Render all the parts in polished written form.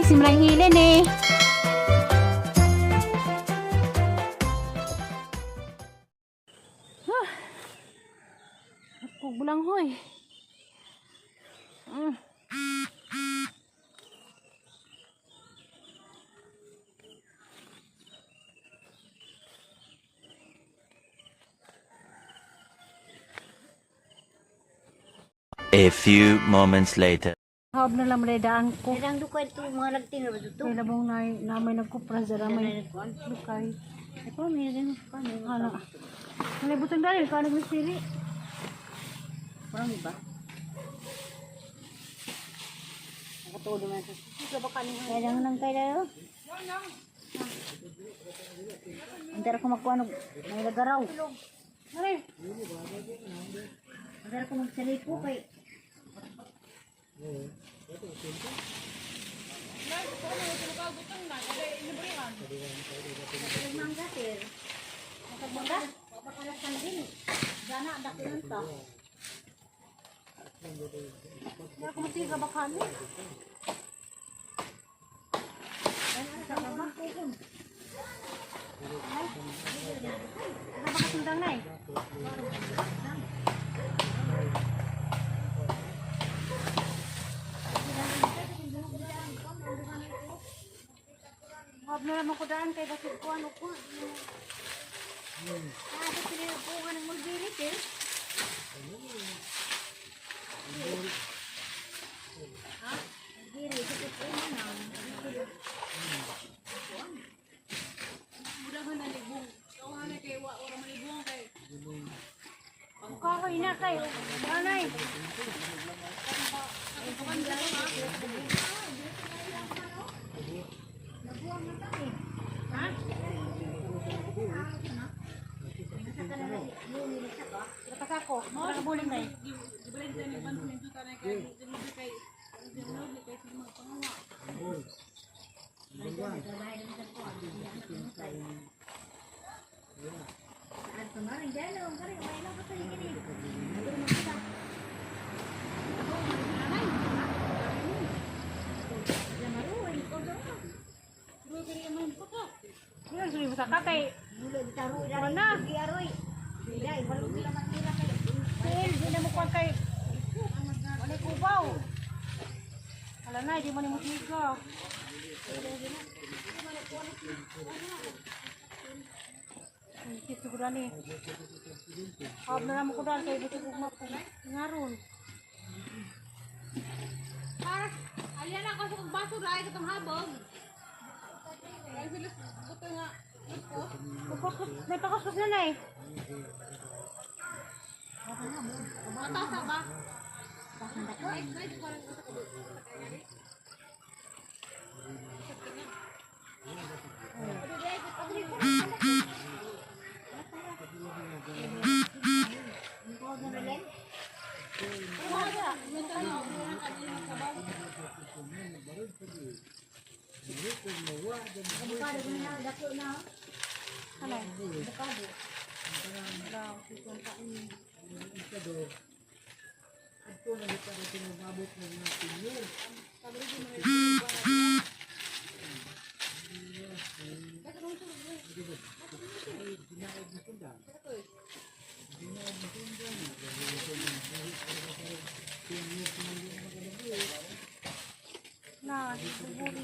Nice, simrang hilin eh. Huh. Kug hoy. A few moments later. Hawab na lang daan ko. Kailang dukay ito mga lagting na ba ito? Kay labong na na may nagkupra dara may lukay. Ito, may rin pa. May Ala. Ano butang dahil ka nagmisiri. Parang iba. Nakatulo naman sa. Kailangan ng kailangan. Ang tara ko makuha ng may lagaraw. Mare, Ang tara ko magsalipo kay. Mangga, sir. Mangga? Papakalasan din. Gana, dakilan ta. wala ko masiga baka ni. Ano ba kasundang na eh? Hawab na naman ko daan kay basig ko ano ko. Ah, ito pinapuha ng magbirit eh. Ha? Magbirit, ito po na. Kahoy na kay. Anay. Nakasako. Nakabuling na eh. Wala suli mo sa kakay. Wala. Sil, di na mo kuwan kay. Wala kubaw. Wala na, di mo ni mo siga. Ay, siguro ni. Hawab na naman ko daan kay buti ugma ko. Ngaron. Para, alyan ako sa kagbaso ra ay katong habog. Ay sila buto nga. Kuskus. Kukuskus, may pakuskus na na eh. Matasa ba? Ay, nice parang sa kabut. Ano? Na, buburi.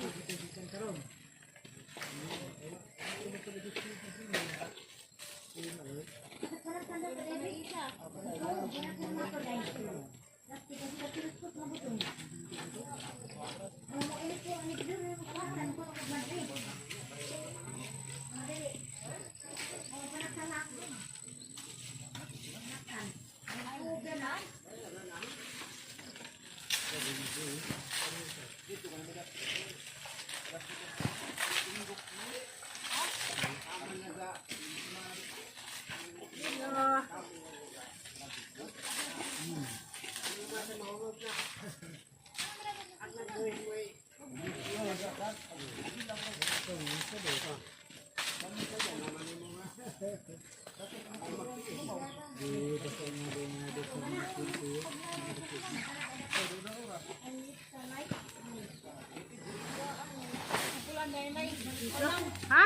Ha?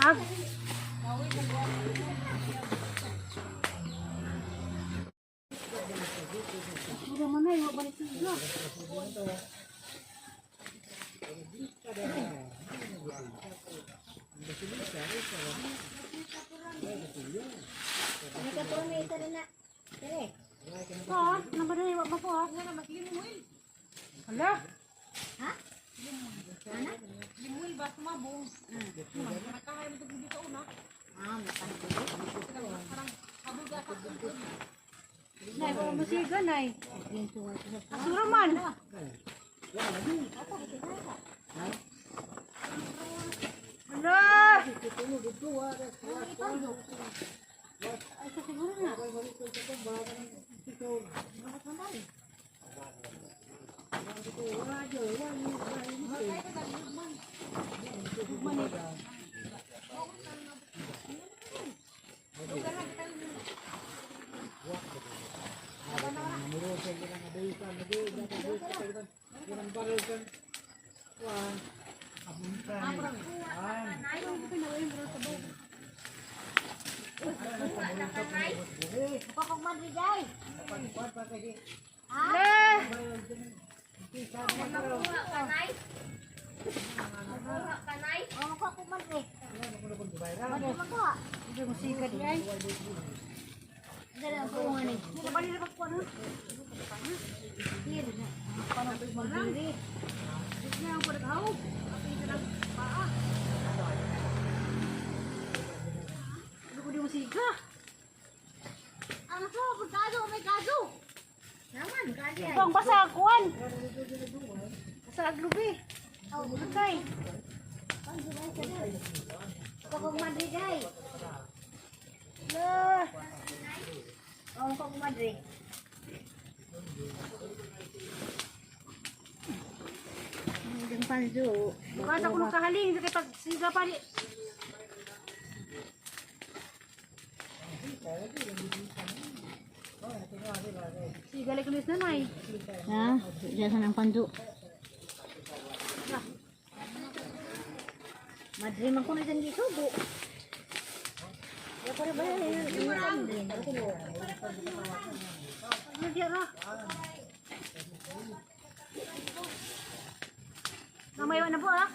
Ah. Wala man na, iwa balik siya. May katulong may isa rin na. Dire. Oo, naman na, iwa pa po ha. Hala. Ha? Ana? Limuel ba sumabong? Nakahay mo dito una. Ah, makahabog. Nay, wala mo siya nay. Asura man. Hala! Ay, sa siguro na. Ako kong madrigay. Hala! Makuha ka, Nay. Makuha ka, Nay. Oo, makuha ko madre. Madre makuha. Hindi mo siya di ay. Dala ang kuha ni. Hindi na bali na pagkuha na. Here na. Paano ko madre? Hindi na ako naghaw. Ako yung paa. Ano ko di mo siga? Ano po? Pagkaso, may kaso. Naman, kaso. Ibang basa kuan. Basa aglubi. Oh, Okay. Ako kong madrigay. Hala! Oo, ako kong madre. Ang panzo. Bukas ako nung kahaling, hindi kay pagsiga pa di. Siga lagi kulis nanay. Ha? Diyan ang panzo. Madre man ko na dyan gisubo. Ya pare ba yan? Ano diya ra? Mamaya na po ah.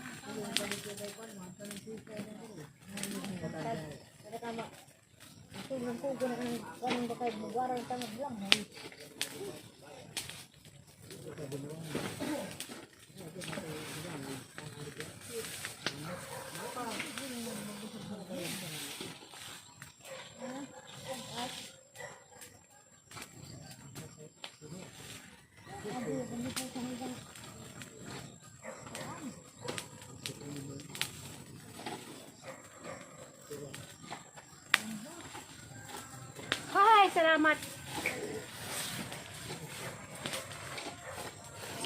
Ay, salamat.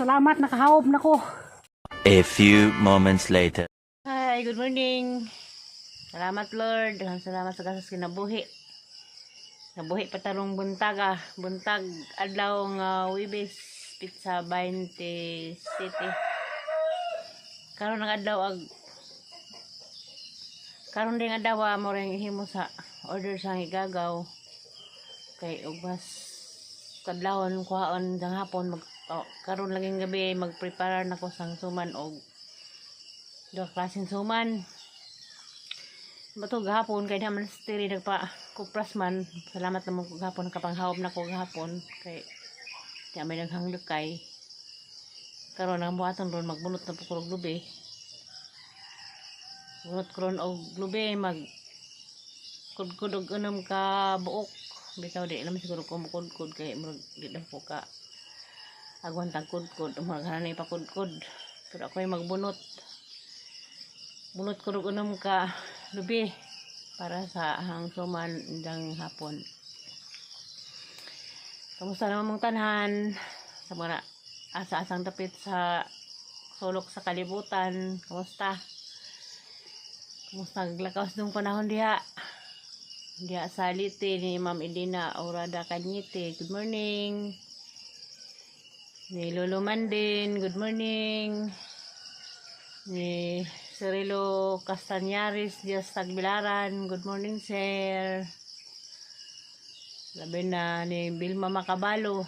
Salamat, nakahaob na ko. A few moments later. Hi, good morning. Salamat Lord. Daghang salamat sa gasas kinabuhi. Nabuhi pa tarong buntag ah. Buntag adlaw nga Webes Pizza 27. Karon ang adlaw ag karon din adlaw ah, mo rin himo sa order sa gagaw kay ugbas kadlawon kuhaon sang hapon mag oh, karon laging gabi magprepare na ko sang suman og duha ka klaseng suman. Bato gahapon kay naman sa tiri nagpa kupras man. Salamat naman ko gahapon kapanghawop na ko gahapon kay di may naghang kay karon ang buhaton ron magbunot na po ko og lubi. Bunot ko ron og lubi mag kudkod og unom ka buok. Bitaw di naman siguro ko mukudkod kay murag di na po ka agwan tag kudkod murag hanay pa kudkod pero ako'y magbunot bunot ko og unom ka lubi para sa hangsuman indang hapon. Kamusta naman mong tanhan sa mga asa-asang dapit sa sulok sa kalibutan? Kamusta? Kamusta naglakaos nung panahon diha? Diha sa Liti ni Ma'am Edina Aurada Cañete. Good morning. Ni Lolo Mandin. Good morning. Ni Cirilo Castañares Diaz Tagbilaran. Good morning, sir. Labi na ni Vilma Macabalo.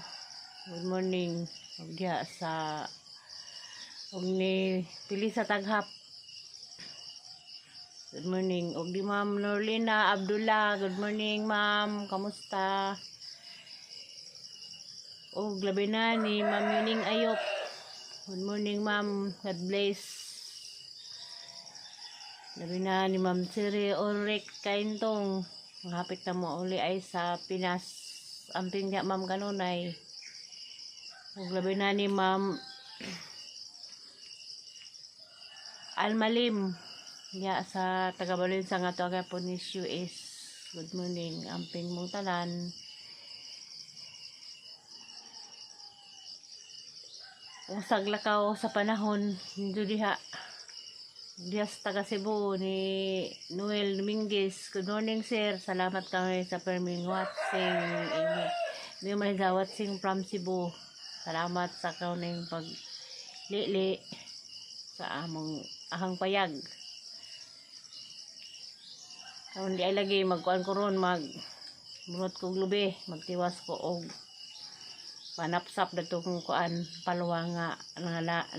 Good morning. Ug diha sa ug ni Pilisa Taghap. Good morning. Ug di Ma'am Norlina Abdullah. Good morning, ma'am. Kamusta? Ug labi na ni Ma'am Yuning Ayop. Good morning, ma'am. God bless. Labi na ni Ma'am Siri Ulrich Kaintong. Ang hapit na mo uli ay sa Pinas. Amping niya, ma'am, kanunay. Ug labi na ni Ma'am Almalim. Niya sa taga sa nga to po ni US. Good morning. Amping mong tanan. Usag lakaw sa panahon dito diha. Diha sa taga Cebu ni Noel Dominguez. Good morning, sir. Salamat kami sa perming watching. Hindi man sa watching from Cebu. Salamat sa kauning pag lili sa among ahang payag. Karon di ay lagi magkuan ko ron mag bunot ko og lubi, magtiwas ko og panapsap datong kuan palwa nga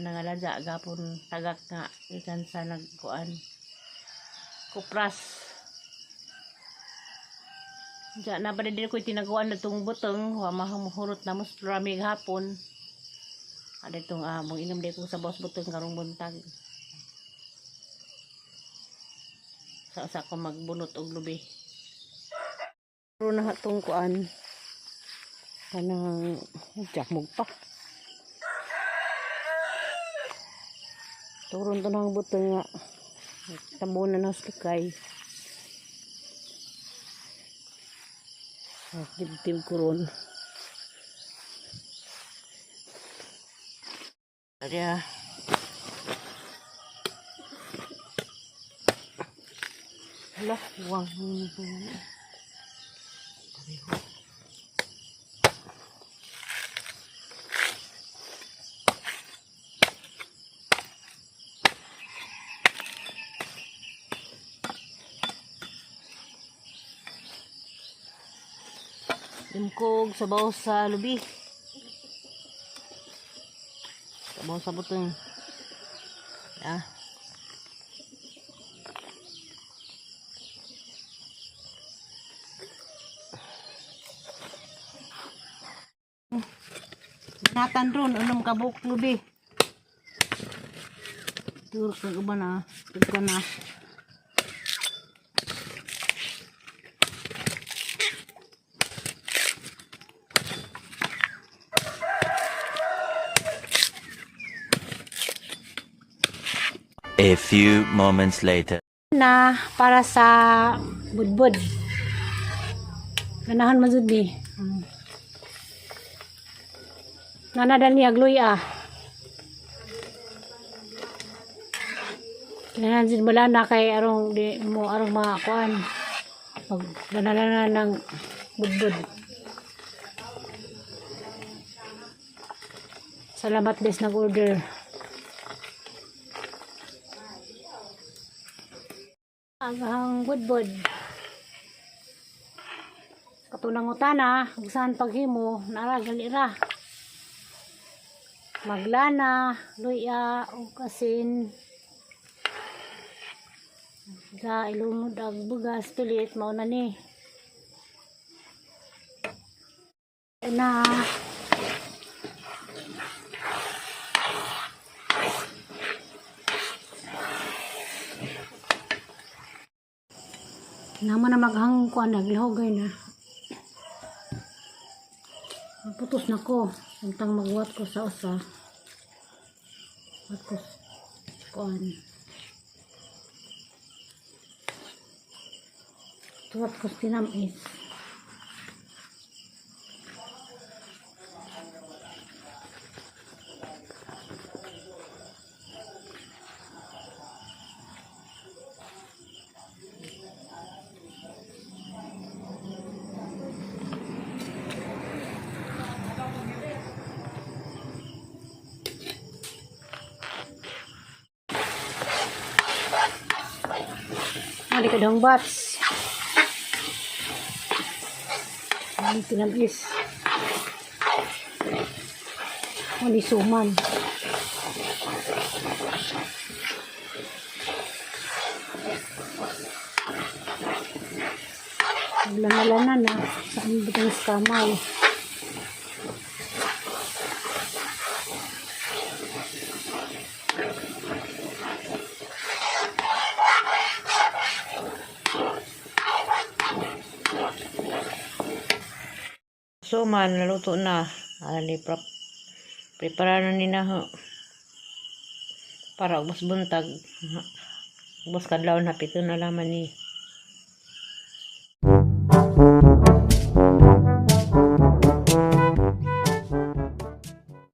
nangalaja gapon tagak nga ikan sa nagkuan kupras. Diya na pa din ko tinaguan na tong butong wa mahurot na mas rami hapon. Ada itong among inom di ko sa boss butong karong buntag. Sa sa ko magbunot og lubi. Pero na hatong kuan kanang jack pa. Turon to ng butong nga. Tabunan na sa lukay. Dibdib ko ron. Kaya, hala, wang. Imkog sabaw sa lubi. Sabaw sa butong. Ya. Natan ron unom ka buok lubi. Tur kag uban na, tug na. A few moments later. Na para sa budbud. Ganahan man jud ni. Nana dani agluya. Kinahan jud bala na kay arong di mo arong mga kuan. Pag ganana na ng budbud. Salamat des nag-order. Ang budbud. Katunang utana, ug saan paghimo, nara gali ra. Maglana, luya, ug asin. Sa ilungod ang bugas pilit mao na ni. Na Naman na maghang kuan naglihogay na. Putos na ko. Untang magwat ko sa usa. Wat ko kuan. Tuwat ko tinamis. Mali ka dong bats. Mali tinamis. Mali suman. Lana-lana na. Saan ba itong kamay? Suman, naluto na. Ali, prepara na ni na ho. Para ubos buntag. Ubos kadlaw na pito na laman ni.